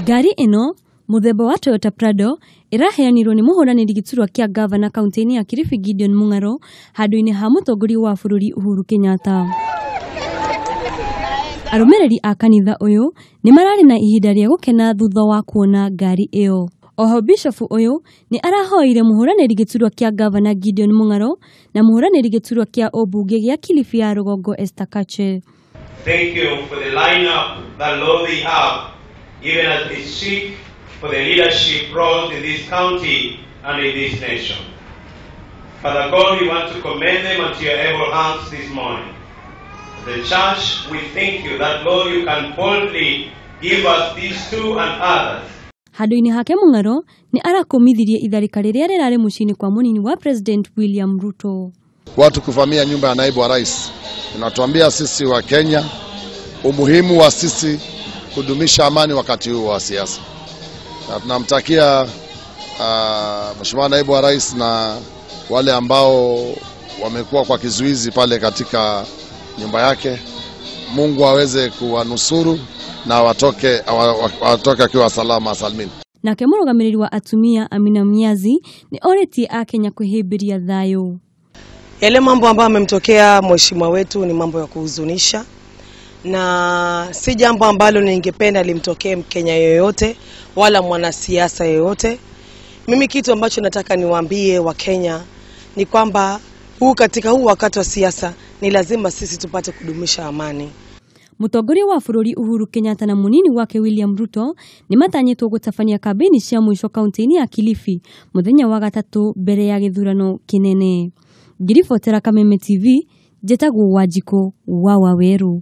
Ngari ĩno mũthemba wa Toyota Prado ĩraheanirwo nĩ mũhũranĩri gĩturwa kĩa ngavana kaunti-inĩ ya Kilifi Gideon Mung'aro handũ-inĩ ha mũtongoria wa bũrũri Uhuru Kenyatta. Arũmĩrĩri a kanitha ũyũ nĩ mararĩ na ihinda rĩa gũkena thutha wa kuona ngari ĩyo. Oho bishofu ũyũ nĩ arahoire mũhũranĩri gĩturwa kĩa ngavana Gideon Mung'aro na mũhũranĩri gĩturwa kĩa ũmbunge gĩa Kilifi ya rũgongo Esther Kache. Thank you for the lineup that Lord they have, even as they seek for the leadership roles in this county and in this nation. Father God, we want to commend them unto your able hands this morning. The church, we thank you that, Lord, you can boldly give us these two and others. Handũ-inĩ hake Mung'aro nĩ arakũmithirie itharĩka rĩrĩa rĩrarĩ mũciĩ-inĩ kwa mũnini wa President William Ruto. Watu kuvamia nyumba ya naibu wa rais inatuambia sisi wa Kenya umuhimu wa sisi kudumisha amani wakati huu wa siasa, na tunamtakia Mheshimiwa naibu wa rais na wale ambao wamekuwa kwa kizuizi pale katika nyumba yake, Mungu aweze kuwanusuru na watoke watoke akiwa salama salmini. Nake mũrũgamĩrĩri wa atumia Amina Mnyazi nĩ orĩtie akenya kwĩhĩmbĩria thayũ. Yale mambo ambayo amemtokea mheshimiwa wetu ni mambo ya kuhuzunisha na si jambo ambalo ningependa limtokee Mkenya yoyote wala mwanasiasa yoyote. Mimi kitu ambacho nataka niwaambie Wakenya ni kwamba huu katika huu wakati wa siasa ni lazima sisi tupate kudumisha amani. Mũtongoria wa bũrũri Uhuru Kenyatta na mũnini wake William Ruto nĩ matanyĩtwo gũtabania kambĩini cia mũico kaunti-inĩ ya Kilifi mũthenya wa gatatũ mbere ya gĩthurano kĩnene. Ngiribotera Kameme TV, njĩtagwo Wanjikũ wa Wawerũ.